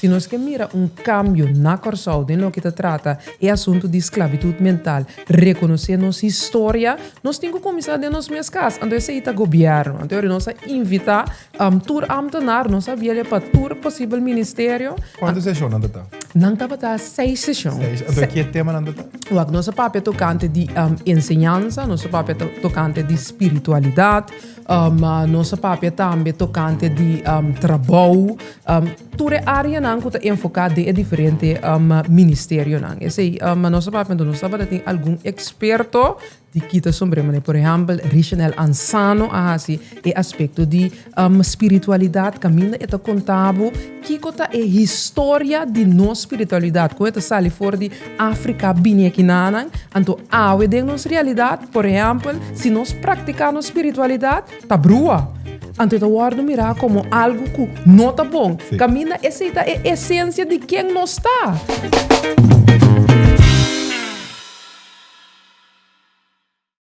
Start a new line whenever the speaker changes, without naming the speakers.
Si nos ke mira un kambio na Kòrsou den loke ta trata e asuntu di sklabitut mental, rekonosé nos historia, nos tin ku kuminsá den nos mes kas. Anto esei ta gobièrnu. Anto ora nos a invitá tur ámtenar, nos a bialia pa tur posibel ministerio.
Kuantu seshon nan ta ta?
Nan tabata seis seshon.
Seis. Anto ki e temanan ta ta?
Wak, nos a papia tokante di enseñansa, nos a papia tokante di spiritualidat, Nos a papia tambe tokante di trabou, tur e áreanan ku ta enfoká den e diferente ministerionan. Esei nos a papia, enton nos tabata tin algun eksperto di kita sombré, manera por ehèmpel Richenel Ansano a hasi e aspekto di spiritualidat kaminda e ta konta bo kiko ta e historia di nos spiritualidat, kon e ta sali for di Afrika bini akinanan, anto awe den nos realidat. Por ehèmpel, si nos praktiká nos spiritualidat, ta brua. Anto e ta wòrdu mirá komo algu ku no ta bon. Kaminda esei ta e esensia di ken nos ta.